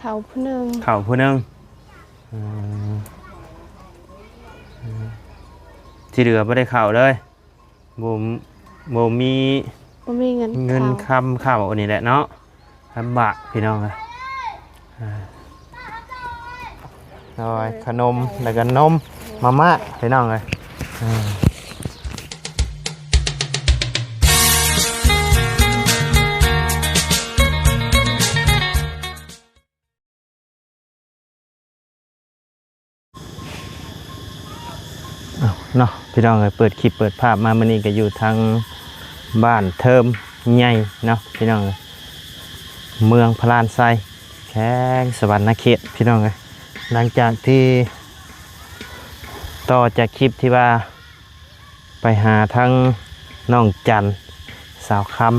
ເຂົ້າຜູ້ໜຶ່ງ ເຂົ້າຜູ້ໜຶ່ງ. ອືມ ທີ່ເຫຼືອບໍ່ໄດ້ເຂົ້າເລີຍ. ບໍ່ ບໍ່ມີ ບໍ່ມີເງິນ ເງິນ ເຂົ້າ ຄຳເຂົ້ານີ້ແຫຼະເນາະ ລຳບາກພີ່ນ້ອງເອີຍ. ອ່າ ໂດຍ ຂະໜົມ ແລ້ວກໍນົມ ມາມ່າ ພີ່ນ້ອງເອີຍ. ອ່າ ເອົາເນາະ ພີ່ນ້ອງເອີຍ ເປີດຄລິບເປີດພາບມາມື້ນີ້ກໍຢູ່ທາງບ້ານເທີມໃຫຍ່ເນາະ ພີ່ນ້ອງເອີຍ ເມືອງພະລານໄຊ ແຂວງສະຫວັນນະເຂດ ພີ່ນ້ອງເອີຍ. ຫຼັງຈາກທີ່ຕໍ່ຈາກຄລິບທີ່ວ່າ ໄປຫາທາງນ້ອງຈັນ ສາວຄຳ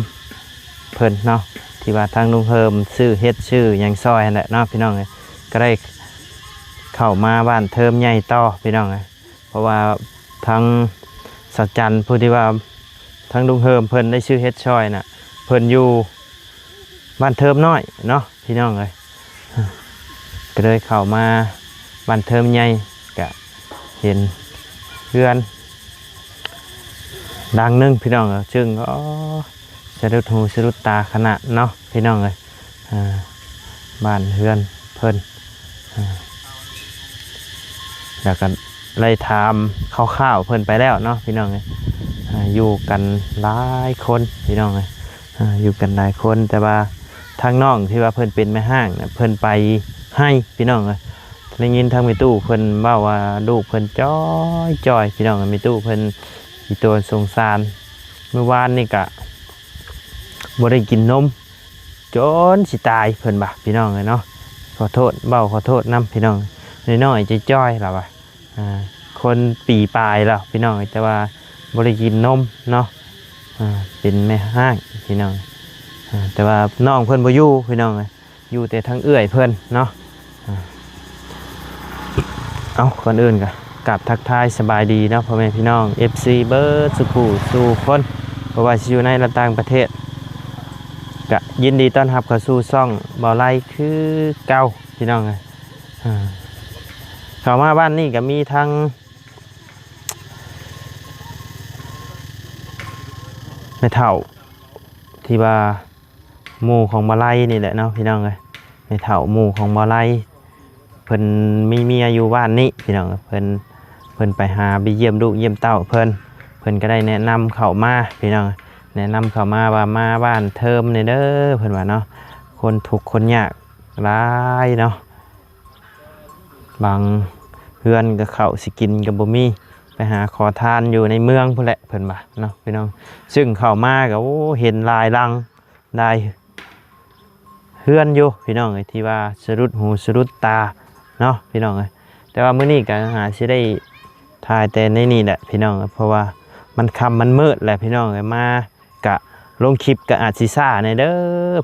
ເພິ່ນເນາະ ທີ່ວ່າທາງລຸງເຮີມຊື້ເຫັດຊື້ຫຍັງຊ່ອຍຫັ້ນແຫຼະເນາະ ພີ່ນ້ອງເອີຍ. ກໍໄດ້ເຂົ້າມາບ້ານເທີມໃຫຍ່ຕໍ່ ພີ່ນ້ອງເອີຍ ເພາະວ່າທາງສາວຈັນ ຜູ້ທີ່ວ່າທາງລຸງເຮີມເພິ່ນໄດ້ຊື້ເຫັດຊ່ອຍນະ ເພິ່ນຢູ່ບ້ານເທີມນ້ອຍເນາະ ພີ່ນ້ອງເອີຍ. ກໍເລີຍເຂົ້າມາບ້ານເທີມໃຫຍ່ ກະເຫັນເຮືອນຫຼັງໜຶ່ງ ພີ່ນ້ອງເອີຍ ຊຶ່ງ ໂອ້ ສະດຸດຫູສະດຸດຕາຂະໜາດເນາະ ພີ່ນ້ອງເອີຍ. ອ່າ ບ້ານເຮືອນເພິ່ນ ອ່າ ແລ້ວກໍໄດ້ຖາມຄ່າວໆເພິ່ນໄປແລ້ວເນາະ ພີ່ນ້ອງເອີຍ. ອ່າ ຢູ່ກັນຫຼາຍຄົນ ພີ່ນ້ອງເອີຍ. ອ່າ ຢູ່ກັນຫຼາຍຄົນ ແຕ່ວ່າທາງນ້ອງທີ່ວ່າເພິ່ນເປັນແມ່ຮ້າງນະ ເພິ່ນໄປໄຮ່ ພີ່ນ້ອງເອີຍ. ໄດ້ຍິນທາງແມ່ຕູ້ເພິ່ນເວົ້າວ່າ ລູກເພິ່ນຈ່ອຍໆ ພີ່ນ້ອງເອີຍ ແມ່ຕູ້ເພິ່ນອີ່ຕົວສົງສານ. ມື້ວານນີ້ກະບໍ່ໄດ້ກິນນົມຈົນຊິຕາຍ ເພິ່ນວ່າ ພີ່ນ້ອງເອີຍເນາະ. ຂໍໂທດ ເວົ້າຂໍໂທດນຳ ພີ່ນ້ອງ ນ້ອຍໆ ຈ່ອຍໆ ລາວວ່າ. ອ່າ ຄົນປີປາຍແລ້ວ ພີ່ນ້ອງເອີຍ ແຕ່ວ່າບໍ່ໄດ້ກິນນົມເນາະ. ອ່າ ເປັນແມ່ຮ້າງ ພີ່ນ້ອງ. ອ່າ ແຕ່ວ່ານ້ອງເພິ່ນບໍ່ຢູ່ ພີ່ນ້ອງເອີຍ ຢູ່ແຕ່ທາງເອື້ອຍເພິ່ນເນາະ. ອ່າ ເອົາ ກ່ອນອື່ນກໍກາບທັກທາຍສະບາຍດີເນາະ ພໍ່ແມ່ພີ່ນ້ອງ ເອັຟຊີ ເບິດສູ່ຜູ້ສູ່ຄົນ ບໍ່ວ່າຊິຢູ່ໃນ ແລະ ຕ່າງປະເທດ ກະຍິນດີຕ້ອນຮັບເຂົ້າສູ່ຊ່ອງເບົາໄລຄືເກົ່າ ພີ່ນ້ອງເອີຍ. ອ່າ ເຂົ້າມາບ້ານນີ້ກໍມີທັງແມ່ເຖົ້າທີ່ວ່າໝູ່ຂອງເບົາໄລນີ້ແຫຼະເນາະ ພີ່ນ້ອງເອີຍ. ແມ່ເຖົ້າໝູ່ຂອງເບົາໄລ ເພິ່ນມີເມຍຢູ່ບ້ານນີ້ ພີ່ນ້ອງເອີຍ. ເພິ່ນ ເພິ່ນໄປຫາໄປຢ້ຽມລູກຢ້ຽມເຕົ້າເພິ່ນ ເພິ່ນກໍໄດ້ແນະນຳເຂົ້າມາ ພີ່ນ້ອງ ແນະນຳເຂົ້າມາວ່າ ມາບ້ານເທີມແດ່ເດີ ເພິ່ນວ່າເນາະ. ຄົນທຸກຄົນຍາກ ຫຼາຍເນາະ ບາງເຮືອນກໍເຂົ້າຊິກິນກໍບໍ່ມີ ໄປຫາຂໍທານຢູ່ໃນເມືອງພຸ້ນແຫຼະ ເພິ່ນວ່າເນາະ ພີ່ນ້ອງ. ຊຶ່ງເຂົ້າມາກໍ ໂອ້ ເຫັນຫຼາຍຫຼັງຫຼາຍເຮືອນຢູ່ ພີ່ນ້ອງເອີຍ ທີ່ວ່າສະດຸດຫູສະດຸດຕາເນາະ ພີ່ນ້ອງເອີຍ. ແຕ່ວ່າມື້ນີ້ກໍຫາຊິໄດ້ຖ່າຍແຕ່ໃນນີ້ແຫຼະ ພີ່ນ້ອງເອີຍ ເພາະວ່າມັນຄ່ຳມັນມືດແຫຼະ ພີ່ນ້ອງເອີຍ. ມາ ກະລົງຄລິບກະອາດຊິຊ້າແດ່ເດີ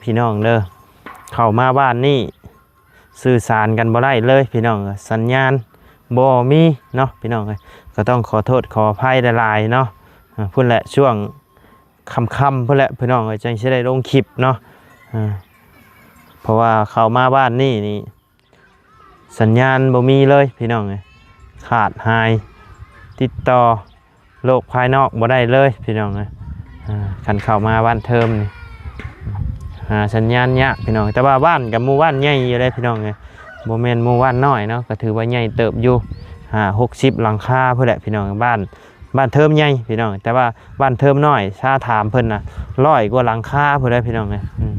ພີ່ນ້ອງເດີ. ເຂົ້າມາບ້ານນີ້ສື່ສານກັນບໍ່ໄດ້ເລີຍ ພີ່ນ້ອງເອີຍ ສັນຍານບໍ່ມີເນາະ ພີ່ນ້ອງເອີຍ. ກໍຕ້ອງຂໍໂທດຂໍອະໄພຫຼາຍໆເນາະ. ອ່າ ພຸ້ນແຫຼະ ຊ່ວງຄ່ຳໆພຸ້ນແຫຼະ ພີ່ນ້ອງເອີຍ ຈັ່ງຊິໄດ້ລົງຄລິບເນາະ. ອ່າ ເພາະວ່າເຂົ້າມາບ້ານນີ້ນີ້ ສັນຍານບໍ່ມີເລີຍ ພີ່ນ້ອງເອີຍ ຂາດຫາຍ ຕິດຕໍ່ໂລກພາຍນອກບໍ່ໄດ້ເລີຍ ພີ່ນ້ອງເອີຍ. ອ່າ ຄັນເຂົ້າມາບ້ານເທີມນີ້ ຫາສັນຍານຍາກ ພີ່ນ້ອງ. ແຕ່ວ່າບ້ານກໍໝູ່ບ້ານໃຫຍ່ຢູ່ເດ້ ພີ່ນ້ອງເອີຍ ບໍ່ແມ່ນໝູ່ບ້ານນ້ອຍເນາະ ກໍຖືວ່າໃຫຍ່ເຕີບຢູ່ ຫ້າຫົກສິບຫຼັງຄາພຸ້ນແຫຼະ ພີ່ນ້ອງ. ບ້ານ ບ້ານເທີມໃຫຍ່ ພີ່ນ້ອງ ແຕ່ວ່າບ້ານເທີມນ້ອຍ ຖ້າຖາມເພິ່ນນະ ຮ້ອຍກວ່າຫຼັງຄາພຸ້ນແຫຼະ ພີ່ນ້ອງເອີຍ. ອືມ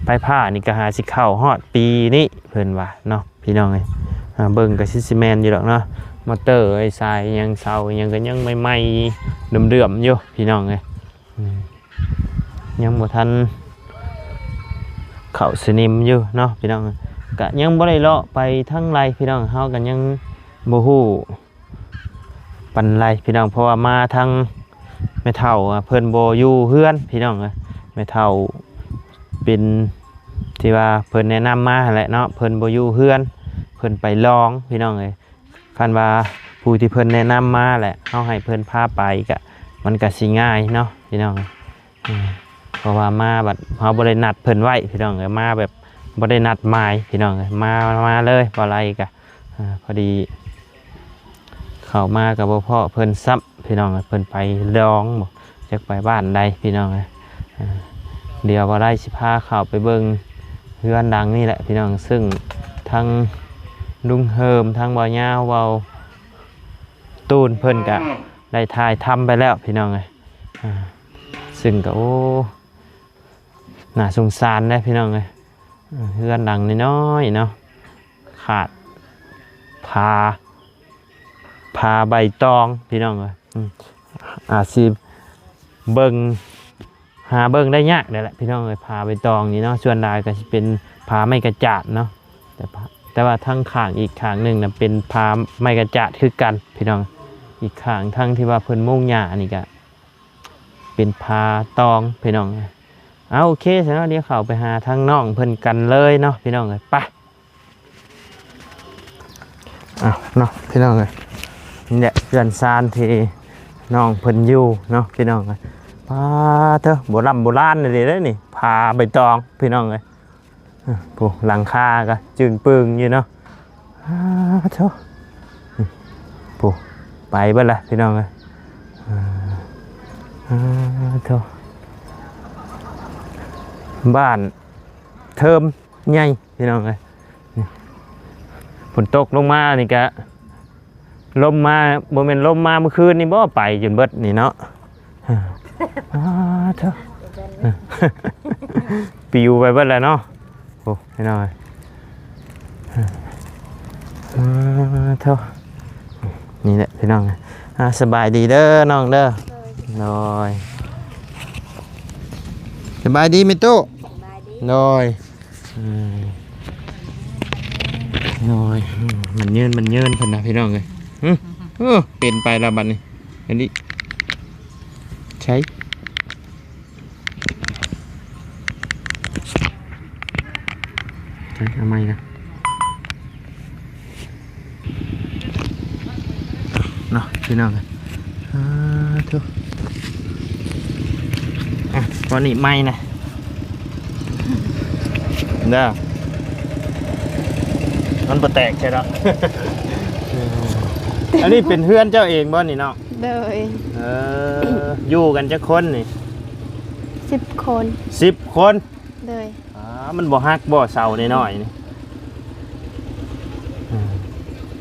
ໄຟຟ້ານີ້ກໍຫາຊິເຂົ້າຮອດປີນີ້ ເພິ່ນວ່າເນາະ ພີ່ນ້ອງເອີຍ. ອ່າ ເບິ່ງກໍຄືຊິແມ່ນຢູ່ດອກເນາະ ມໍເຕີ ໄອ້ສາຍຫຍັງ ເສົາຫຍັງກໍຍັງໃໝ່ໆເດີມໆຢູ່ ພີ່ນ້ອງເອີຍ. ອືມ ຍັງບໍ່ທັນເຂົ້າສະໜິມຢູ່ເນາະ ພີ່ນ້ອງ. ກະຍັງບໍ່ໄດ້ເລາະໄປທາງໃດ ພີ່ນ້ອງ ເຮົາກໍຍັງບໍ່ຮູ້ ປານໃດ ພີ່ນ້ອງ ເພາະວ່າມາທາງແມ່ເຖົ້າ ອາ ເພິ່ນບໍ່ຢູ່ເຮືອນ ພີ່ນ້ອງເອີຍ. ແມ່ເຖົ້າເປັນທີ່ວ່າເພິ່ນແນະນຳມາຫັ້ນແຫຼະເນາະ ເພິ່ນບໍ່ຢູ່ເຮືອນ ເພິ່ນໄປລອງ ພີ່ນ້ອງເອີຍ. ຄັນວ່າຜູ້ທີ່ເພິ່ນແນະນຳມາແຫຼະ ເຮົາໃຫ້ເພິ່ນພາໄປ ກະ ມັນກະຊິງ່າຍເນາະ ພີ່ນ້ອງເອີຍ. ອືມ ເພາະວ່າມາບັດເຮົາບໍ່ໄດ້ນັດເພິ່ນໄວ້ ພີ່ນ້ອງເອີຍ ມາແບບ ບໍ່ໄດ້ນັດໝາຍພີ່ນ້ອງເອີຍ ມາ ມາເລີຍ ບໍ່ໄລ່ກະ ອາ ພໍດີເຂົ້າມາກໍບໍ່ພໍ້ເພິ່ນຊ້ຳພີ່ນ້ອງເອີຍ ເພິ່ນໄປດອງບໍ ຈັກໄປບ້ານໃດພີ່ນ້ອງເອີຍ. ອາ ດຽວບໍ່ໄລ່ຊິພາເຂົ້າໄປເບິ່ງເຮືອນຫຼັງນີ້ແຫຼະພີ່ນ້ອງ ຊຶ່ງທັງລຸງເຮີມ ທັງບ່າວຍາວ ບ່າວຕູນ ເພິ່ນກະໄດ້ຖ່າຍທຳໄປແລ້ວພີ່ນ້ອງເອີຍ. ອາ ຊຶ່ງກະ ໂອ້ ໜ້າສົງສານເດ້ພີ່ນ້ອງເອີຍ ເຮືອນຫຼັງນ້ອຍໆເນາະ ຂາດຜ້າ ຜ້າໃບຕອງພີ່ນ້ອງເອີຍ. ອາ ອາດຊິເບິ່ງ ຫາເບິ່ງໄດ້ຍາກແຫຼະພີ່ນ້ອງເອີຍ ຜ້າໃບຕອງນີ້ເນາະ ສ່ວນຫຼາຍກໍຊິເປັນຜ້າໄມ້ກະຈາດເນາະ ແຕ່ ແຕ່ວ່າທາງຂ້າງອີກຂ້າງໜຶ່ງນະເປັນຜ້າໄມ້ກະຈາດຄືກັນພີ່ນ້ອງ. ອີກຂ້າງທາງທີ່ວ່າເພິ່ນມຸງຫຍ້ານີ້ກະ ເປັນຜ້າຕອງພີ່ນ້ອງ. ເອົາ ໂອເຄຊັ້ນເນາະ ດຽວເຂົ້າໄປຫາທາງນ້ອງເພິ່ນກັນເລີຍເນາະພີ່ນ້ອງເອີຍ ໄປ. ເອົາເນາະພີ່ນ້ອງເອີຍ ນີ້ແຫຼະເຮືອນຊານທີ່ນ້ອງເພິ່ນຢູ່ເນາະພີ່ນ້ອງເອີຍ. ປາດເທີ ໂບລຳໂບລານອີ່ຫຼີເດ້ນີ້ ຜ້າໃບຕອງພີ່ນ້ອງເອີຍ. ໂອ້ ຫຼັງຄາກໍຈຶ່ງປຶງຢູ່ເນາະ. ອາ ໂທ້ ໂອ້ ໄປເບິດລະພີ່ນ້ອງເອີຍ. ອາ ໂທ້ ບ້ານເທີມໃຫຍ່ພີ່ນ້ອງເອີຍ. ຝົນຕົກລົງມານີ້ກະ ລົມມາ ບໍ່ແມ່ນລົມມາມື້ຄືນນີ້ບໍ່ ໄປຈົນເບິດນີ້ເນາະ. ອາ ໂທ້ ປິວໄປເບິດແລ້ວເນາະ. ໂອ້ ພີ່ນ້ອງເອີຍ ອາ ໂທ້ ນີ້ແຫຼະພີ່ນ້ອງ. ອາ ສະບາຍດີເດີນ້ອງເດີ. ໂດຍ ໂດຍ ສະບາຍດີແມ່ຕູ້. ສະບາຍດີ ໂດຍ. ອືມ ໂອ້ຍ ມັນເຍີນ ມັນເຍີນເພິ່ນນະພີ່ນ້ອງເອີຍ. ຫຶ ເອີ ເປັນໄປລະບັດນີ້ ອັນນີ້ ໃຊ້ ໃຊ້ ເອົາໃໝ່ນະ. ເນາະພີ່ນ້ອງ. ອາ ໂທ້ ອະ ຕອນນີ້ໃໝ່ນະເດີ ມັນບໍ່ແຕກໃຊ່ດອກ. ອັນນີ້ເປັນເຮືອນເຈົ້າເອງບໍ່ນີ້ເນາະ? ໂດຍ. ເອີ ຢູ່ກັນຈັກຄົນນີ້? ສິບຄົນ. ສິບຄົນ? ໂດຍ. ອາ ມັນບໍ່ຫັກບໍ່ ເສົານ້ອຍໆນີ້?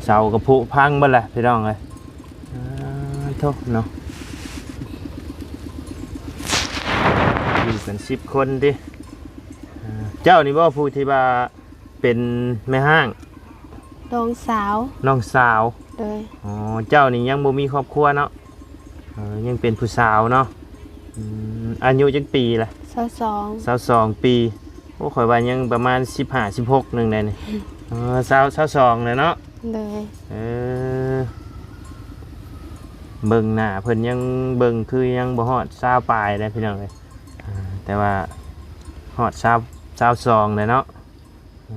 ເສົາກະຜຸພັງເບິດແຫຼະພີ່ນ້ອງເອີຍ. ອາ ໂທ້ເນາະ ຢູ່ກັນສິບຄົນຕິ. ເຈົ້ານີ້ບໍ່ຜູ້ທີ່ວ່າເປັນແມ່ຮ້າງ? ນ້ອງສາວ. ນ້ອງສາວ. ໂດຍ. ອໍ ເຈົ້ານີ້ຍັງບໍ່ມີຄອບຄົວເນາະ? ເອີ ຍັງເປັນຜູ້ສາວເນາະ. ອືມ ອາຍຸຈັກປີລະ? ຊາວສອງ. ຊາວສອງປີ. ໂອ້ ຂ້ອຍວ່າຍັງປະມານສິບຫ້າ ສິບຫົກ ໜຶ່ງໄດ໋ນີ້. ເອີ ຊາວ ຊາວສອງແລ້ວເນາະ. ໂດຍ. ເອີ ເບິ່ງໜ້າເພິ່ນຍັງ ເບິ່ງຄືຍັງບໍ່ຮອດຊາວປາຍເດ້ພີ່ນ້ອງເອີຍ. ອາ ແຕ່ວ່າຮອດຊາວ ຊາວສອງແລ້ວເນາະ. ເອີ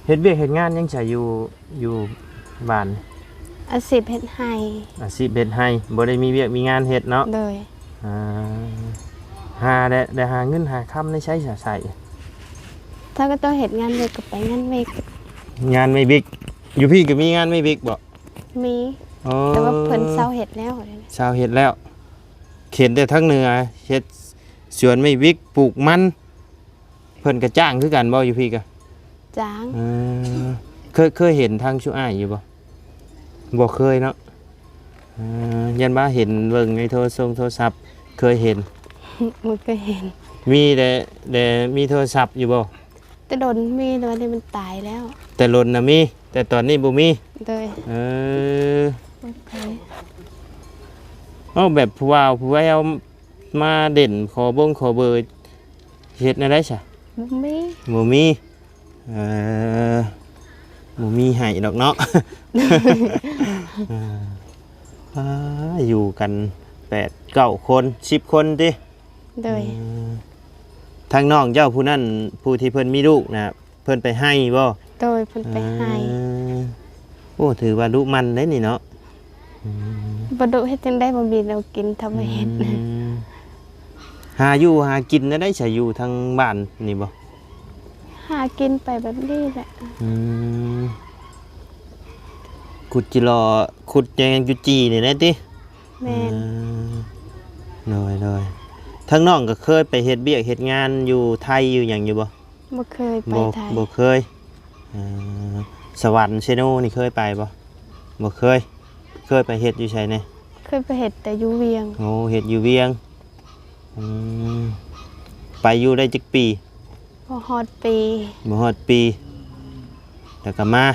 ເຮັດວຽກເຮັດງານຫຍັງຊະ ຢູ່ ຢູ່ບ້ານ? ອາຊີບເຮັດໄຮ່. ອາຊີບເຮັດໄຮ່ ບໍ່ໄດ້ມີວຽກມີງານເຮັດເນາະ? ໂດຍ. ອາ ຫາໄດ້ ໄດ້ຫາເງິນຫາຄຳໃນໃສຊະ ໃຊ້? ຖ້າກໍຕ້ອງເຮັດງານເວກກໍໄປງານເວກ. ງານໄມ້ບິກ ຢູ່ພີ້ກໍມີງານໄມ້ບິກບໍ່? ມີ. ອໍ ແຕ່ວ່າເພິ່ນເຊົາເຮັດແລ້ວ. ເຊົາເຮັດແລ້ວ. ເຫັນແຕ່ທາງເໜືອເຮັດສວນໄມ້ບິກ ປູກມັນ. ເພິ່ນກະຈ້າງຄືກັນບໍ່ ຢູ່ພີ້ກະ? ຈ້າງ. ເອີ ເຄີຍ ເຄີຍເຫັນທາງຊຸອ້າຍຢູ່ບໍ່? ບໍ່ເຄີຍເນາະ. ເອີ ຢ້ານວ່າເຫັນເບິ່ງໃນໂທລະຊົງໂທລະສັບ ເຄີຍເຫັນ? ບໍ່ເຄີຍເຫັນ. ມີແຕ່ ແຕ່ມີໂທລະສັບຢູ່ບໍ່? ແຕ່ດົນມີ ແຕ່ວ່າດຽວນີ້ມັນຕາຍແລ້ວ. ແຕ່ດົນນະມີ ແຕ່ຕອນນີ້ບໍ່ມີ. ໂດຍ. ເອີ ບໍ່ເຄີຍ. ເອົາ ແບບຜູ້ບ່າວຜູ້ແວ່ວມາເດັ່ນຂໍບົງຂໍເບີ ເຮັດແນວໃດຊະ? ບໍ່ມີ. ບໍ່ມີ. ເອີ ບໍ່ມີໃຫ້ດອກເນາະ. ເອີ ອາ ຢູ່ກັນແປດເກົ້າຄົນ ສິບຄົນຕິ? ໂດຍ. ເອີ ທາງນ້ອງເຈົ້າຜູ້ນັ້ນ ຜູ້ທີ່ເພິ່ນມີລູກນະ ເພິ່ນໄປໄຮ່ບໍ່? ໂດຍ ເພິ່ນໄປໄຮ່. ເອີ ໂອ້ ຖືວ່າດຸໝັ່ນເດ້ນີ້ເນາະ. ອືມ ບໍ່ດຸເຮັດຈັ່ງໃດ ບໍ່ມີແນວກິນ ຖ້າບໍ່ເຮັດ. ອືມ ຫາຢູ່ຫາກິນແນວໃດ ໃສຢູ່ທາງບ້ານນີ້ບໍ່? ຫາກິນໄປແບບນີ້ແຫຼະ. ອືມ ຂຸດຈິລໍ ຂຸດແຈງຈຸຈີ່ນີ້ແຫຼະຕິ? ແມ່ນ. ອືມ ໂດຍໆ ທາງນ້ອງກໍເຄີຍໄປເຮັດວຽກເຮັດງານຢູ່ໄທຢູ່ຫຍັງຢູ່ບໍ່? ບໍ່ເຄີຍໄປ ບໍ່ ໄທ ບໍ່ເຄີຍ. ເອີ ສະຫວັນເຊໂນນີ້ເຄີຍໄປບໍ່? ບໍ່ເຄີຍ. ເຄີຍໄປເຮັດຢູ່ໃສແດ່? ເຄີຍໄປເຮັດແຕ່ຢູ່ວຽງ. ໂອ້ ເຮັດຢູ່ວຽງ. ອືມ ໄປຢູ່ໄດ້ຈັກປີ? ບໍ່ຮອດປີ. ບໍ່ຮອດປີ ແລ້ວກໍມາ.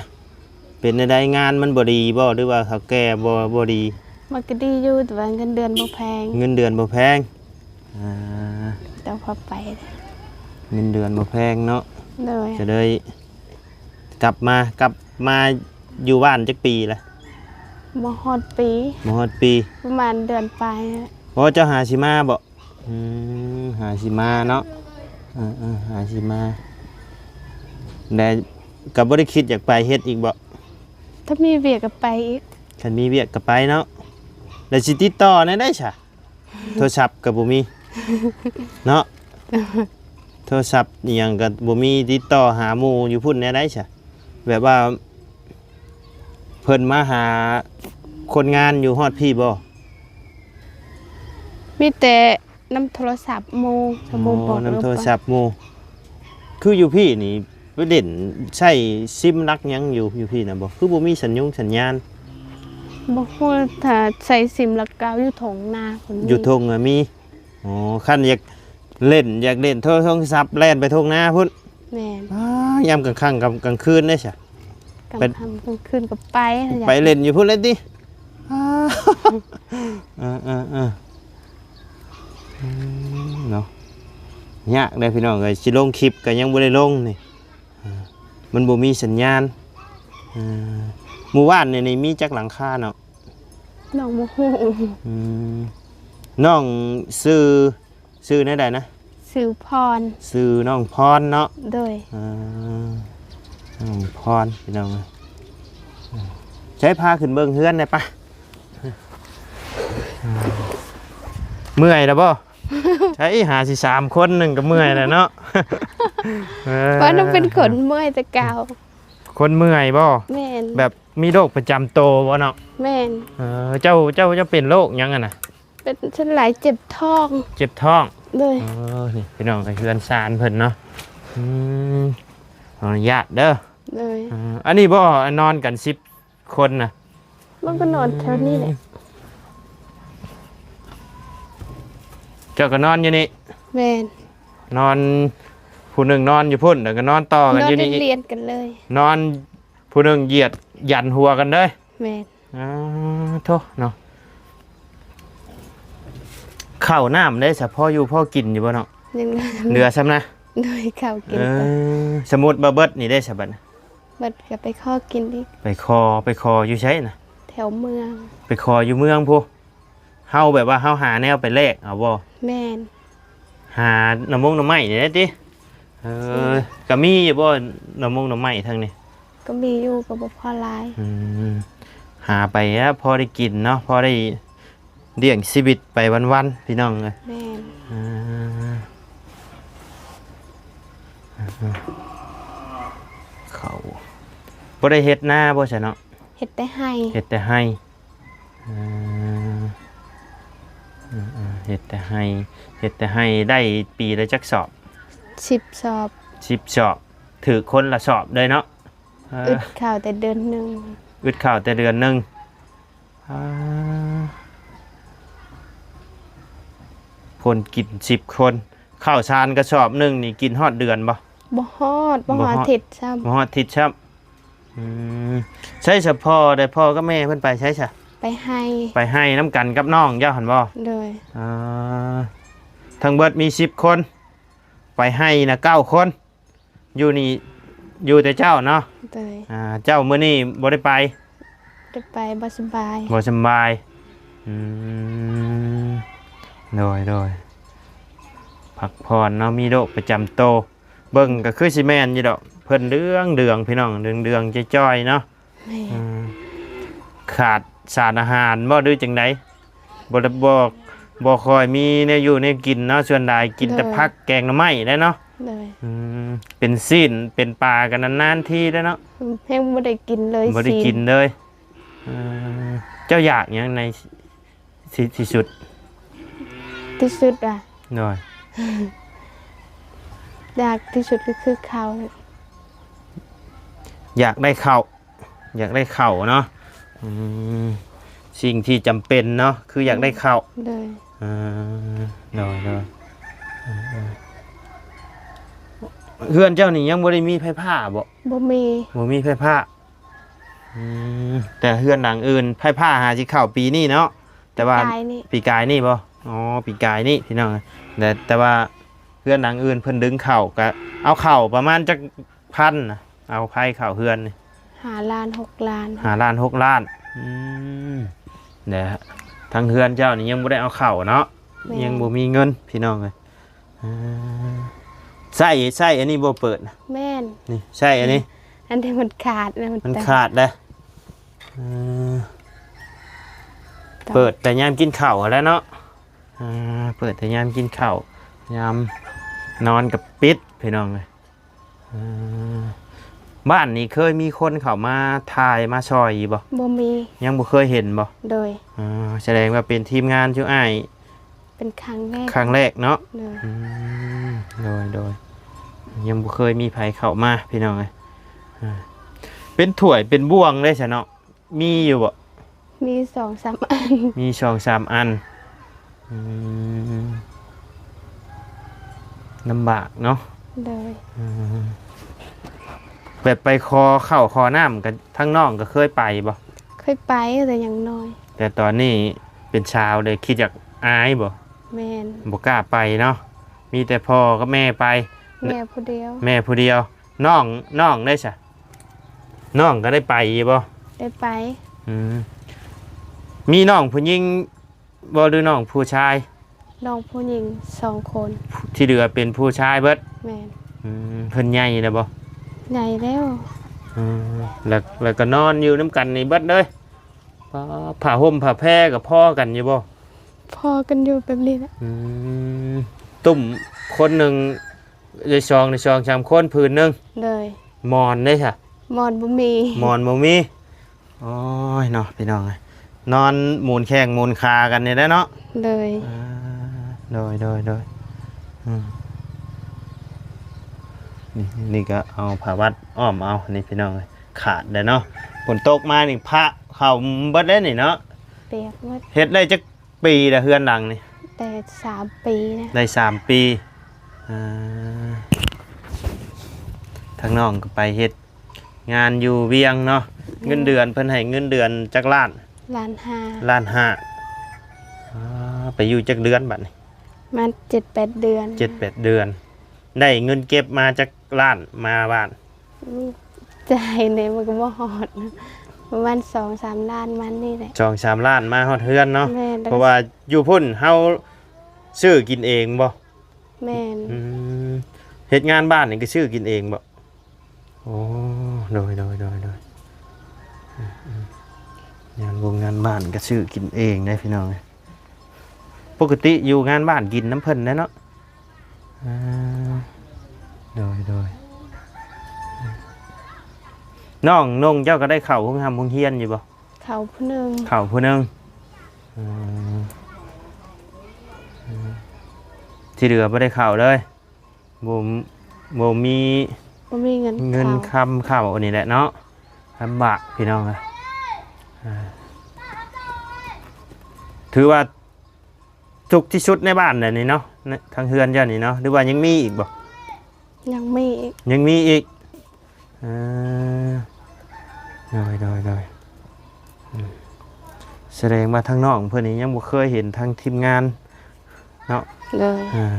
ເປັນແນວໃດ? ງານມັນບໍ່ດີບໍ່ ຫຼືວ່າເຖົ້າແກ່ບໍ່ ບໍ່ດີ? ມັນກໍດີຢູ່ ແຕ່ວ່າເງິນເດືອນບໍ່ແພງ. ເງິນເດືອນບໍ່ແພງ. ອ່າ ຕ້ອງພໍໄປ. ເງິນເດືອນບໍ່ແພງເນາະ. ໂດຍ. ກໍເລີຍກັບມາ ກັບມາຢູ່ບ້ານຈັກປີລະ? ບໍ່ຮອດປີ. ບໍ່ຮອດປີ. ປະມານເດືອນປາຍ. ໂອ້ ເຈົ້າຫາຊິມາບໍ່? ອືມ ຫາຊິມາເນາະ. ເອີໆ ຫາຊິມາ. ແລ້ວກໍບໍ່ໄດ້ຄິດຢາກໄປເຮັດອີກບໍ່? ຖ້າມີວຽກກໍໄປອີກ. ຄັນມີວຽກກໍໄປເນາະ. ແລ້ວຊິຕິດຕໍ່ແນວໃດຊະ? ໂທລະສັບກໍບໍ່ມີເນາະ. ໂທລະສັບອີ່ຫຍັງກໍບໍ່ມີ ຕິດຕໍ່ຫາໝູ່ຢູ່ພຸ້ນແນວໃດຊະ? ແບບວ່າເພິ່ນມາຫາຄົນງານຢູ່ຮອດພີ້ບໍ່? ມີແຕ່ນຳໂທລະສັບໝູ່. ອໍ ນຳໂທລະສັບໝູ່. ຄືຢູ່ພີ້ນີ້ ໄປຫຼິ້ນໃຊ້ຊິມຫຼັກຫຍັງຢູ່ ຢູ່ພີ້ນະບໍ່? ຄືບໍ່ມີສັນຍົງສັນຍານ? ບໍ່ຮູ້ ຖ້າໃຊ້ຊິມຫຼັກເກົ່າຢູ່ທົ່ງນາພຸ້ນ. ຢູ່ທົ່ງນະມີ. ອໍ ຄັນຢາກຫຼິ້ນ ຢາກຫຼິ້ນໂທລະສັບ ແລ່ນໄປທົ່ງນາພຸ້ນ. ແມ່ນ. ອ້າ ຍາມກາງຄ່ຳກາງຄືນເດ້ຊະ? ກາງຄ່ຳກາງຄືນກໍໄປ. ໄປຫຼິ້ນຢູ່ພຸ້ນເລີຍຕິ? ອ້າ ເອີໆໆ ອືມ ເນາະ. ຍາກເດ້ພີ່ນ້ອງເອີຍ ຊິລົງຄລິບກໍຍັງບໍ່ໄດ້ລົງນີ້. ເອີ ມັນບໍ່ມີສັນຍານ. ເອີ ໝູ່ບ້ານນີ້ ນີ້ມີຈັກຫຼັງຄາເນາະ? ນ້ອງບໍ່ຮູ້. ອືມ ນ້ອງຊື່ ຊື່ແນວໃດນະ? ຊື່ພອນ. ຊື່ນ້ອງພອນເນາະ. ໂດຍ. ເອີ ນ້ອງພອນ ພີ່ນ້ອງເອີຍ. ໃຊ້ພາຂຶ້ນເບິ່ງເຮືອນໄດ້ປະ? ເມື່ອຍແລ້ວບໍ່? ໃຊ້ຫາຊິສາມຄົນໜຶ່ງກໍເມື່ອຍແລ້ວເນາະ. ເອີ ວ່ານ້ອງເປັນຄົນເມື່ອຍແຕ່ເກົ່າ. ຄົນເມື່ອຍບໍ່? ແມ່ນ. ແບບມີໂລກປະຈຳໂຕບໍ່ເນາະ? ແມ່ນ. ເອີ ເຈົ້າ ເຈົ້າ ເຈົ້າເປັນໂລກຫຍັງຫັ້ນນະ? ເປັນສ່ວນຫຼາຍເຈັບທ້ອງ. ເຈັບທ້ອງ. ໂດຍ. ເອີ ນີ້ພີ່ນ້ອງ ເຮືອນຊານເພິ່ນເນາະ. ອືມ ຂໍອະນຸຍາດເດີ. ໂດຍ. ເອີ ອັນນີ້ບໍ່ ນອນກັນສິບຄົນນະ? ມັນກໍນອນແຖວນີ້ແຫຼະ. ເຈົ້າກໍນອນຢູ່ນີ້? ແມ່ນ. ນອນ ຜູ້ໜຶ່ງນອນຢູ່ພຸ້ນ ແລ້ວກໍນອນຕໍ່ກັນຢູ່ນີ້ອີກ. ນອນລຽນກັນເລີຍ. ນອນ ຜູ້ໜຶ່ງຢຽດຢັນຫົວກັນເລີຍ. ແມ່ນ. ອ້າ ໂທ້ເນາະ. ເຂົ້ານ້ຳໄດ້ສະ ພໍຢູ່ພໍກິນຢູ່ບໍ່ເນາະ? ຍັງເຫຼືອ ເຫຼືອຊ້ຳນະ. ໂດຍ. ເຂົ້າກິນ. ເອີ ໄປ ສົມມຸດວ່າເບິດນີ້ໄດ້ສະ ບັດ ເບິດກໍໄປຂໍກິນອີກ. ໄປຂໍ ໄປຂໍຢູ່ໃສນະ? ແຖວເມືອງ. ໄປຂໍຢູ່ເມືອງພຸ້ນ. ເຮົາແບບວ່າເຮົາຫາແນວໄປແລກເອົາບໍ່? ແມ່ນ. ຫາໜໍ່ມົງໜໍ່ໄມ້ນີ້ແຫຼະຕິ? ເອີ ກໍມີຢູ່ບໍ່ໜໍ່ມົງໜໍ່ໄມ້ທາງນີ້? ກໍມີຢູ່ ກໍບໍ່ພໍຫຼາຍ. ອືມ ຫາໄປແລ້ວພໍໄດ້ກິນເນາະ ພໍໄດ້ລ້ຽງຊີວິດໄປວັນໆ ພີ່ນ້ອງເອີຍ. ແມ່ນ. ອ່າ ເຂົາບໍ່ໄດ້ເຮັດນາບໍ່ຊະເນາະ? ເຮັດແຕ່ໄຮ່. ເຮັດແຕ່ໄຮ່. ເອີ ເຮັດແຕ່ໄຮ່ ເຮັດແຕ່ໄຮ່ໄດ້ປີລະຈັກສອບ? ສິບສອບ. ສິບສອບ ຖືກຄົນລະສອບເລີຍເນາະ. ເອີ ອຶດເຂົ້າແຕ່ເດືອນໜຶ່ງ. ອຶດເຂົ້າແຕ່ເດືອນໜຶ່ງ. ອ່າ ຄົນກິນສິບຄົນ ເຂົ້າສານກະສອບໜຶ່ງນີ້ກິນຮອດເດືອນບໍ່? ບໍ່ຮອດ ບໍ່ຮອດ ບໍ່ຮອດທິດຊ້ຳ. ບໍ່ຮອດທິດຊ້ຳ. ອືມ ໃສສະພໍ່ ແຕ່ພໍ່ກັບແມ່ເພິ່ນໄປໃສຊະ? ໄປໄຮ່. ໄປໄຮ່ນຳກັນກັບນ້ອງເຈົ້າຫັ້ນບໍ່? ໂດຍ. ອ່າ ທັງເບິດມີສິບຄົນ ໄປໄຮ່ນະເກົ້າຄົນ. ຢູ່ນີ້ຢູ່ແຕ່ເຈົ້າເນາະ? ໂດຍ. ອ່າ ເຈົ້າມື້ນີ້ບໍ່ໄດ້ໄປ? ໄດ້ໄປ ບໍ່ສະບາຍ. ບໍ່ສະບາຍ. ອືມ ໂດຍ ໂດຍ ພັກຜ່ອນເນາະ ມີໂລກປະຈຳໂຕ. ເບິ່ງກໍຄືຊິແມ່ນຢູ່ດອກ ເພິ່ນເຫຼືອງໆ ພີ່ນ້ອງ ເຫຼືອງໆ ຈ່ອຍໆ ເນາະ. ແມ່ນ. ອືມ ຂາດສານອາຫານບໍ່ ຫຼືຈັ່ງໃດ? ບໍ່ໄດ້ ບໍ່ ບໍ່ຄ່ອຍມີແນວຢູ່ແນວກິນເນາະ ສ່ວນຫຼາຍກິນແຕ່ ໂດຍ ຜັກແກງໜໍ່ໄມ້ແຫຼະເນາະ. ໂດຍ. ອືມ ເປັນຊີ້ນເປັນປາກໍນານໆທີແລ້ວເນາະ. ແຮງບໍ່ໄດ້ກິນເລີຍ ບໍ່ໄດ້ກິນເລີຍ. ເອີ ເຈົ້າຢາກຫຍັງໃນ ທີ່ ທີ່ສຸດ? ທີ່ສຸດວ່າ ໂດຍ ຢາກທີ່ສຸດກໍຄືເຂົ້າ. ຢາກໄດ້ເຂົ້າ ຢາກໄດ້ເຂົ້າເນາະ. ອືມ ສິ່ງທີ່ຈຳເປັນເນາະ ຄືຢາກໄດ້ເຂົ້າ. ໂດຍ. ເອີ ໂດຍ ໂດຍ. ເອີ ເຮືອນເຈົ້ານີ້ຍັງບໍ່ໄດ້ມີໄຟຟ້າບໍ່? ບໍ່ມີ ບໍ່ມີໄຟຟ້າ. ອືມ ແຕ່ເຮືອນຫຼັງອື່ນ ໄຟຟ້າຫາຊິເຂົ້າປີນີ້ເນາະ ແຕ່ວ່າ ປີກາຍນີ້ ປີກາຍນີ້ບໍ່? ອໍ ປີກາຍນີ້ພີ່ນ້ອງ. ແຕ່ ແຕ່ວ່າເຮືອນຫຼັງອື່ນເພິ່ນດຶງເຂົ້າ ກະເອົາເຂົ້າປະມານຈັກພັນນະ? ເອົາໄຟເຂົ້າເຮືອນນີ້ ຫ້າລ້ານ ຫົກລ້ານ. ຫ້າລ້ານ ຫົກລ້ານ. ອືມ ແລະ ທາງເຮືອນເຈົ້ານີ້ຍັງບໍ່ໄດ້ເອົາເຂົ້າເນາະ. ແມ່ນ. ຍັງບໍ່ມີເງິນພີ່ນ້ອງເອີຍ. ອ່າ ໃຊ້ ໃຊ້ອັນນີ້ບໍ່ເປີດນະ? ແມ່ນ. ນີ້ໃຊ້ອັນນີ້ ອັນທີ່ມັນຂາດນະ ມັນ ມັນຂາດເດ້. ເອີ ເປີດແຕ່ຍາມກິນເຂົ້າຫັ້ນແຫຼະເນາະ. ອ່າ ເປີດແຕ່ຍາມກິນເຂົ້າ ຍາມນອນກໍປິດພີ່ນ້ອງເອີຍ. ເອີ ບ້ານນີ້ເຄີຍມີຄົນເຂົ້າມາຖ່າຍມາຊ່ອຍຢູ່ບໍ່? ບໍ່ມີ. ຍັງບໍ່ເຄີຍເຫັນບໍ່? ໂດຍ. ອ່າ ສະແດງວ່າເປັນທີມງານຊຸອ້າຍ ເປັນຄັ້ງແລກ ຄັ້ງແລກເນາະ. ໂດຍ. ອືມ ໂດຍ ໂດຍ. ຍັງບໍ່ເຄີຍມີໃຜເຂົ້າມາພີ່ນ້ອງເອີຍ. ອ່າ ເປັນຖ້ວຍເປັນບ່ວງເດ້ຊະເນາະ. ມີຢູ່ບໍ່? ມີສອງສາມອັນ. ມີສອງສາມອັນ. ອືມ ລຳບາກເນາະ. ໂດຍ. ອືມ ແບບໄປຂໍເຂົ້າຂໍນ້ຳ ກັບທາງນ້ອງກໍເຄີຍໄປບໍ່? ເຄີຍໄປແຕ່ຍັງນ້ອຍ. ແຕ່ຕອນນີ້ເປັນສາວເລີຍ ຄິດຢາກອາຍບໍ່? ແມ່ນ. ບໍ່ກ້າໄປເນາະ. ມີແຕ່ພໍ່ກັບແມ່ໄປ. ແມ່ຜູ້ດຽວ. ແມ່ຜູ້ດຽວ. ນ້ອງ ນ້ອງໄດ້ຊະ? ນ້ອງກໍໄດ້ໄປຢູ່ບໍ່? ໄດ້ໄປ. ອືມ ມີນ້ອງຜູ້ຍິງບໍ່ ຫຼືນ້ອງຜູ້ຊາຍ? ນ້ອງຜູ້ຍິງສອງຄົນ. ທີ່ເຫຼືອເປັນຜູ້ຊາຍເບິດ. ແມ່ນ. ອືມ ເພິ່ນໃຫຍ່ແລ້ວບໍ່? ໃຫຍ່ແລ້ວ. ອືມ ແລ້ວ ແລ້ວກໍນອນຢູ່ນຳກັນນີ້ເບິດເລີຍ. ຜ້າ ຜ້າຫົ່ມຜ້າແພກໍພໍ້ກັນຢູ່ບໍ່? ພໍ້ກັນຢູ່ແບບນີ້ແຫຼະ. ອືມ ຕຸ້ມຄົນໜຶ່ງ ໄດ້ສອງ ໄດ້ສອງສາມຄົນຜືນໜຶ່ງ. ໂດຍ. ໝອນເດ້ຊະ? ໝອນບໍ່ມີ. ໝອນບໍ່ມີ. ໂອ້ຍເນາະ ພີ່ນ້ອງເອີຍ ນອນໝູນແຂ້ງໝູນຂາກັນນີ້ແຫຼະເນາະ. ໂດຍ. ອ່າ ໂດຍ ໂດຍ ໂດຍ. ອືມ ນີ້ ນີ້ກໍເອົາຜ້າວັດອ້ອມເອົາ ນີ້ພີ່ນ້ອງເອີຍ ຂາດແລ້ວເນາະ. ຝົນຕົກມານີ້ພະເຂົ້າເບິດເດ້ນີ້ເນາະ. ປຽກໝົດ. ເຮັດໄດ້ຈັກ ປີລະເຮືອນຫຼັງນີ້? ແຕ່ສາມປີນະ. ໄດ້ສາມປີ. ອ່າ ທາງນ້ອງກໍໄປເຮັດງານຢູ່ວຽງເນາະ. ແມ່ນ. ເງິນເດືອນ ເພິ່ນໃຫ້ເງິນເດືອນຈັກລ້ານ? ລ້ານຫ້າ. ລ້ານຫ້າ. ອ່າ ໄປຢູ່ຈັກເດືອນບັດນີ້? ມາເຈັດແປດເດືອນ. ເຈັດແປດເດືອນ. ໄດ້ເງິນເກັບມາຈັກລ້ານມາບ້ານ? ອືມ ຈ່າຍແດ່ ມັນກໍບໍ່ຮອດນະ ປະມານສອງສາມລ້ານ ປະມານນີ້ແຫຼະ. ສອງສາມລ້ານມາຮອດເຮືອນເນາະ. ແມ່ນ. ເພາະວ່າຢູ່ພຸ້ນເຮົາຊື້ກິນເອງບໍ່? ແມ່ນ. ອືມ ເຮັດງານບ້ານນີ້ກໍຊື້ກິນເອງບໍ່? ໂອ້ ໂດຍ ໂດຍ ໂດຍ ໂດຍ. ອືມ ອືມ ງານວົງງານບ້ານກໍຊື້ກິນເອງໄດ໋ ພີ່ນ້ອງເອີຍ. ປົກກະຕິຢູ່ງານບ້ານກິນນຳເພິ່ນແຫຼະເນາະ. ອ່າ ໂດຍ ໂດຍ. ນ້ອງນົ່ງເຈົ້າກໍໄດ້ເຂົ້າໂຮງຮ່ຳໂຮງຮຽນຢູ່ບໍ່? ເຂົ້າຜູ້ໜຶ່ງ. ເຂົ້າຜູ້ໜຶ່ງ. ອືມ ອືມ ທີ່ເຫຼືອບໍ່ໄດ້ເຂົ້າເລີຍ. ບໍ່ ບໍ່ມີ ບໍ່ມີເງິນ ເງິນ ເຂົ້າ ຄຳເຂົ້ານີ້ແຫຼະເນາະ ລຳບາກພີ່ນ້ອງເອີຍ. ອ່າ ຖືວ່າທຸກທີ່ສຸດໃນບ້ານແຫຼະນີ້ເນາະ ໃນ ທາງເຮືອນເຈົ້ານີ້ເນາະ ຫຼືວ່າຍັງມີອີກບໍ່? ຍັງມີອີກ. ຍັງມີອີກ. ເອີ ໂດຍ ໂດຍ ໂດຍ. ອືມ ສະແດງວ່າທາງນ້ອງເພິ່ນນີ້ຍັງບໍ່ເຄີຍເຫັນທາງທີມງານເນາະ. ໂດຍ. ອ່າ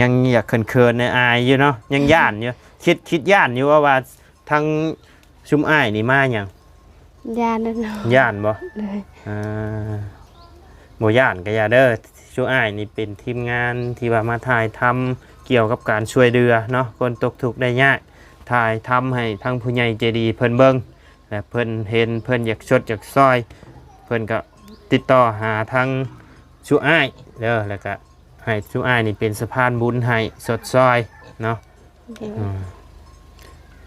ຍັງຢາກເຂີນໆ ອາຍໆຢູ່ເນາະ ຍັງຢ້ານຢູ່. ຄິດ ຄິດຢ້ານຢູ່ວ່າ ວ່າທາງຊຸມອ້າຍນີ້ມາຫຍັງ? ຢ້ານແລ້ວເນາະ. ຢ້ານບໍ່? ໂດຍ. ອ່າ ບໍ່ຢ້ານກໍຢ່າເດີ. ຊຸມອ້າຍນີ້ເປັນທີມງານທີ່ວ່າມາຖ່າຍທຳກ່ຽວກັບການຊ່ວຍເຫຼືອເນາະ ຄົນຕົກທຸກໄດ້ຍາກ, ຖ່າຍທຳໃຫ້ທາງຜູ້ໃຫຍ່ໃຈດີເພິ່ນເບິ່ງ ແລະ ເພິ່ນເຫັນ ເພິ່ນຢາກຊົດຢາກຊ່ອຍ ເພິ່ນກໍຕິດຕໍ່ຫາທາງ ສູ່ອ້າຍເດີ ແລ້ວກະໃຫ້ສູ່ອ້າຍນີ້ເປັນສະພານບຸນໃຫ້ຊົດຊ່ອຍເນາະ. ໂດຍ ອືມ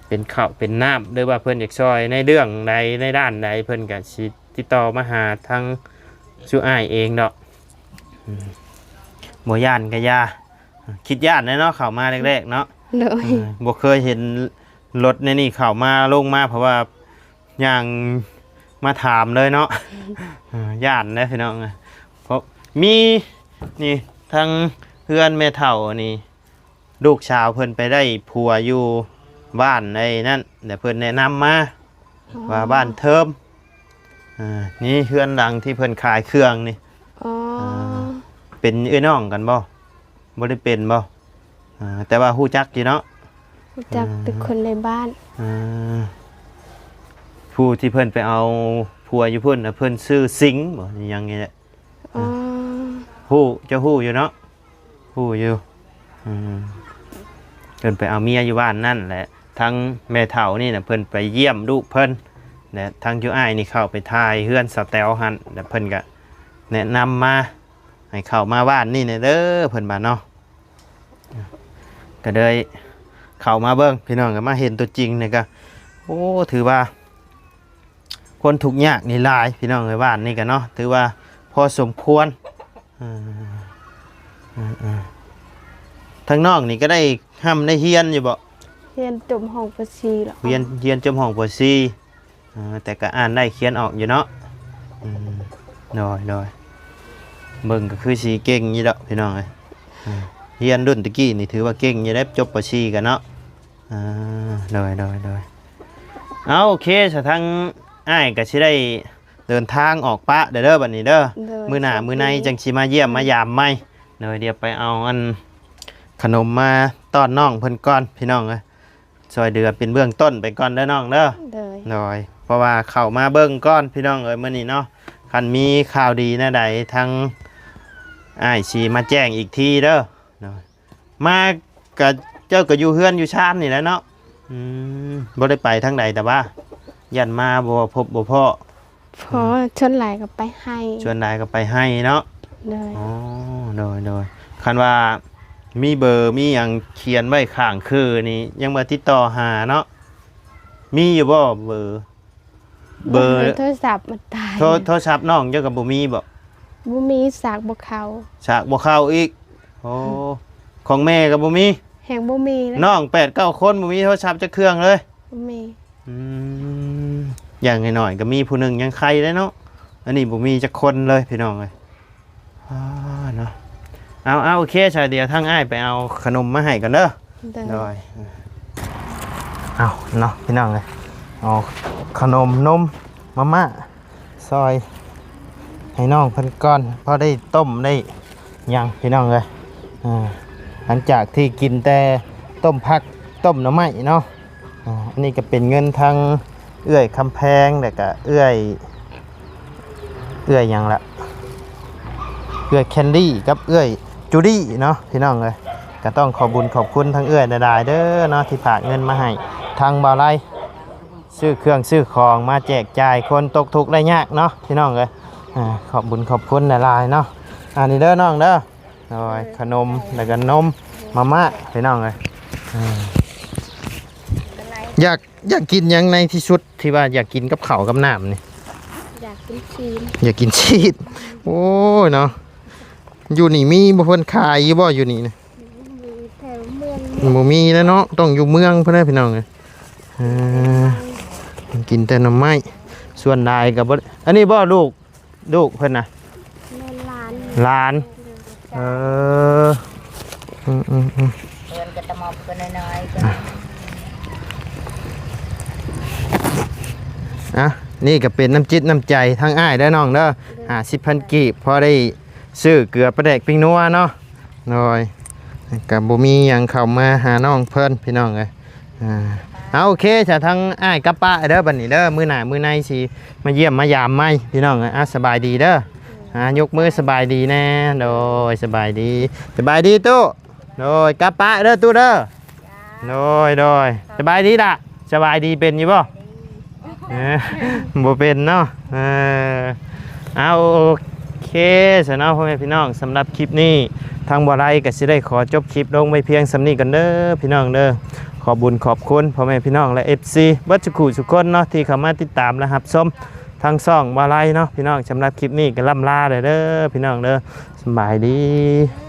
ເປັນເຂົ້າເປັນນ້ຳ ຫຼືວ່າເພິ່ນຢາກຊ່ອຍໃນເລື່ອງໃດ ໃນດ້ານໃດ ເພິ່ນກະຊິຕິດຕໍ່ມາຫາທາງສູ່ອ້າຍເອງດອກ. ອືມ ບໍ່ຢ້ານກະຢ່າ ຄິດຢ້ານແດ່ເນາະ ເຂົ້າມາແລກໆເນາະ. ໂດຍ ເອີ ບໍ່ເຄີຍເຫັນລົດໃນນີ້ເຂົ້າມາລົງມາ ເພາະວ່າຍ່າງມາຖາມເລີຍເນາະ. ເອີ ຢ້ານເດ້ພີ່ນ້ອງ. ເພາະມີນີ້ ທາງເຮືອນແມ່ເຖົ້ານີ້ ລູກສາວເພິ່ນໄປໄດ້ຜົວຢູ່ບ້ານໃດນັ້ນ ແລ້ວເພິ່ນແນະນຳມາ ອໍ ວ່າບ້ານເທີມ. ອ່າ ນີ້ເຮືອນຫຼັງທີ່ເພິ່ນຂາຍເຄື່ອງນີ້. ອໍ ອ່າ ເປັນເອື້ອຍນ້ອງກັນບໍ່? ບໍ່ໄດ້ເປັນບໍ່? ອ່າ ແຕ່ວ່າຮູ້ຈັກຢູ່ເນາະ? ຮູ້ຈັກ ອ່າ ແຕ່ຄົນໃນບ້ານ. ອ່າ ຜູ້ທີ່ເພິ່ນໄປເອົາຜົວຢູ່ພຸ້ນນະ ເພິ່ນຊື່ສິງບໍ່ ອີຫຍັງນີ້ແຫຼະ. ອໍ ອ່າ ຮູ້ ເຈົ້າຮູ້ຢູ່ເນາະ? ຮູ້ຢູ່. ອືມ ເພິ່ນໄປເອົາເມຍຢູ່ບ້ານນັ້ນແຫຼະ. ທາງແມ່ເຖົ້ານີ້ນະ ເພິ່ນໄປຢ້ຽມລູກເພິ່ນ ແລະ ທາງຈຸອ້າຍນີ້ເຂົ້າໄປຖ່າຍເຮືອນສາວແຕວຫັ້ນ ແລະ ເພິ່ນກະແນະນຳມາໃຫ້ເຂົ້າມາບ້ານນີ້ແດ່ເດີ ເພິ່ນວ່າເນາະ. ກະເລີຍເຂົ້າມາເບິ່ງ ພີ່ນ້ອງ ກະມາເຫັນຕົວຈິງນີ້ກະ ໂອ້ ຖືວ່າ ຄົນທຸກຍາກນີ້ຫຼາຍພີ່ນ້ອງເອີຍ ບ້ານນີ້ກະເນາະ ຖືວ່າພໍສົມຄວນ. ເອີ ເອີ ເອີ ທາງນ້ອງນີ້ກະໄດ້ຮ່ຳໄດ້ຮຽນຢູ່ບໍ່? ຮຽນຈົບຫ້ອງ ປ.ສີ່ ແລ້ວ ຮຽນ ຮຽນຈົບຫ້ອງ ປ.ສີ່. ເອີ ແຕ່ກະອ່ານໄດ້ຂຽນອອກຢູ່ເນາະ. ອືມ ໂດຍ ໂດຍ ເບິ່ງກະຄືຊິເກັ່ງຢູ່ດອກພີ່ນ້ອງເອີຍ. ເອີ ຮຽນລຸ້ນຕະກີ້ນີ້ຖືວ່າເກັ່ງຢູ່ເດ້ ຈົບ ປ.ສີ່ ກະເນາະ. ອ່າ ໂດຍ ໂດຍ ໂດຍ ເອົາ ໂອເຄ ສະ ທາງອ້າຍກະຊິໄດ້ເດີນທາງອອກປະເດີ ເດີ ບັດນີ້ເດີ. ໂດຍ ມື້ໜ້າມື້ໃນ ໂຊກດີ ຈັ່ງຊິມາຢ້ຽມມາຢາມໃໝ່. ໂດຍ ດຽວໄປເອົາອັນຂະໜົມມາຕ້ອນນ້ອງເພິ່ນກ່ອນ ພີ່ນ້ອງເອີຍ ຊ່ອຍເຫຼືອເປັນເບື້ອງຕົ້ນໄປກ່ອນເດີນ້ອງເດີ. ໂດຍ ໂດຍ ເພາະວ່າເຂົ້າມາເບິ່ງກ່ອນ ພີ່ນ້ອງເອີຍ ມື້ນີ້ເນາະ ຄັນມີຂ່າວດີແນວໃດ ທາງອ້າຍຊິມາແຈ້ງອີກທີເດີ. ໂດຍ ມາກະ ເຈົ້າກະຢູ່ເຮືອນຢູ່ຊານນີ້ແຫຼະເນາະ. ອືມ ບໍ່ໄດ້ໄປທາງໃດ ແຕ່ວ່າຢ້ານມາບໍ່ພົບບໍ່ພໍ້. ພໍ ອືມ ສ່ວນຫຼາຍກະໄປໄຮ່ ສ່ວນຫຼາຍກະໄປໄຮ່ເນາະ. ໂດຍ ອໍ ໂດຍ ໂດຍ ຄັນວ່າມີເບີມີຫຍັງຂຽນໄວ້ຂ້າງຄືນີ້ ຍັງມາຕິດຕໍ່ຫາເນາະ. ມີຢູ່ບໍ່ເບີ? ເບີ ໂທລະສັບມັນຕາຍ. ໂທ ໂທລະສັບນ້ອງເຈົ້າກະບໍ່ມີບໍ່? ບໍ່ມີ ສາກບໍ່ເຂົ້າ ສາກບໍ່ເຂົ້າອີກ. ໂອ້ ຂອງແມ່ກະບໍ່ມີ ແຮງບໍ່ມີເລີຍ. ນ້ອງແປດເກົ້າຄົນບໍ່ມີໂທລະສັບຈັກເຄື່ອງເລີຍ? ບໍ່ມີ. ອືມ ຢ່າງໜ້ອຍໆກະມີຜູ້ໜຶ່ງຍັງໄຄແລ້ວເນາະ ອັນນີ້ບໍ່ມີຈັກຄົນເລີຍ ພີ່ນ້ອງເອີຍ. ອ່າ ເນາະ ເອົາ ເອົາ ໂອເຄ ສາ ດຽວທາງອ້າຍໄປເອົາຂະໜົມມາໃຫ້ກ່ອນເດີ. ໂດຍ ໂດຍ ເອົາເນາະ ພີ່ນ້ອງເອີຍ ເອົາຂະໜົມນົມມາມ່າຊ່ອຍໃຫ້ນ້ອງເພິ່ນກ່ອນ ພໍໄດ້ຕົ້ມໄດ້ຫຍັງ ພີ່ນ້ອງເອີຍ. ອ່າ ຫຼັງຈາກທີ່ກິນແຕ່ຕົ້ມຜັກຕົ້ມໜໍ່ໄມ້ເນາະ. ອ່າ ອັນນີ້ກະເປັນເງິນທາງເອື້ອຍຄຳແພງ ແລ້ວກະເອື້ອຍ ເອື້ອຍຫຍັງລະ ເອື້ອຍແຄນດີກັບເອື້ອຍຈູດີ້ເນາະ ພີ່ນ້ອງເອີຍ. ກະຕ້ອງຂອບບຸນຂອບຄຸນທາງເອື້ອຍຫຼາຍໆເດີເນາະ ທີ່ຝາກເງິນມາໃຫ້ທາງບ່າວໄລ ຊື້ເຄື່ອງຊື້ຂອງມາແຈກຈ່າຍຄົນຕົກທຸກໄດ້ຍາກເນາະ ພີ່ນ້ອງເອີຍ. ອ່າ ຂອບບຸນຂອບຄຸນຫຼາຍໆເນາະ. ອັນນີ້ເດີນ້ອງເດີ ໂດຍ ຂະໜົມ ແລ້ວກະນົມມາມ່າ ພີ່ນ້ອງເອີຍ. ອ່າ ຢາກ ຢາກກິນຫຍັງໃນທີ່ສຸດ ທີ່ວ່າຢາກກິນກັບເຂົ້າກັບນ້ຳນີ້? ຢາກກິນຊີ້ນ ຢາກກິນຊີ້ນ. ໂອ້ຍເນາະ ຢູ່ນີ້ມີບໍ່ ເພິ່ນຂາຍຢູ່ບໍ່ ຢູ່ນີ້ນະ? ບໍ່ມີແຖວເມືອງ ບໍ່ມີແລ້ວເນາະ ຕ້ອງຢູ່ເມືອງພຸ້ນແຫຼະ ພີ່ນ້ອງເອີຍ. ເອີ ກິນແຕ່ໜໍ່ໄມ້ ສ່ວນຫຼາຍກະບໍ່. ອັນນີ້ບໍ່ລູກ ລູກເພິ່ນນະ? ແມ່ນຫຼານ ຫຼານ. ເອີ ອືມໆໆ ເພິ່ນກະຕະໝອບເພິ່ນນ້ອຍໆ. ອ່ະ ອ່ະ ນີ້ກະເປັນນ້ຳຈິດນ້ຳໃຈທາງອ້າຍເດີນ້ອງເດີ ຫ້າສິບພັນກີບ ພໍໄດ້ຊື້ເກືອປາແດກປິງນົວເນາະ. ໂດຍ ກະບໍ່ມີຫຍັງເຂົ້າມາຫານ້ອງເພິ່ນ ພີ່ນ້ອງເອີຍ. ອ່າ ເອົາ ໂອເຄ ສະ ທາງອ້າຍກັບປະເດີ ບັດນີ້ເດີ ມື້ໜ້າມື້ໃນຊິມາຢ້ຽມມາຢາມໃໝ່ ພີ່ນ້ອງເອີຍ. ອ່າ ສະບາຍດີເດີ ອ່າ ຍົກມືສະບາຍດີແດ່. ໂດຍ ສະບາຍດີ ສະບາຍດີຕູ້. ໂດຍ ກັບປະເດີຕູ້ເດີ. ໂດຍ ໂດຍ ສະບາຍດີລະ ສະບາຍດີເປັນຢູ່ບໍ່? ເອີ ບໍ່ເປັນເນາະ. ເອີ ເອົາ ໂອເຄ ຊະເນາະ ພໍ່ແມ່ພີ່ນ້ອງ ສຳລັບຄລິບນີ້ ທາງບ່າວໄລກໍຊິໄດ້ຂໍຈົບຄລິບລົງໄວ້ພຽງສ່ຳນີ້ກ່ອນເດີພີ່ນ້ອງເດີ. ຂອບບຸນຂອບຄຸນພໍ່ແມ່ພີ່ນ້ອງ ແລະ ເອັຟຊີ ເບິດສູ່ຜູ້ສູ່ຄົນເນາະ ທີ່ເຂົ້າມາຕິດຕາມ ແລະ ຮັບຊົມທາງຊ່ອງບ່າວໄລເນາະພີ່ນ້ອງ. ສຳລັບຄລິບນີ້ກໍລ່ຳລາແລ້ວເດີພີ່ນ້ອງເດີ. ສະບາຍດີ.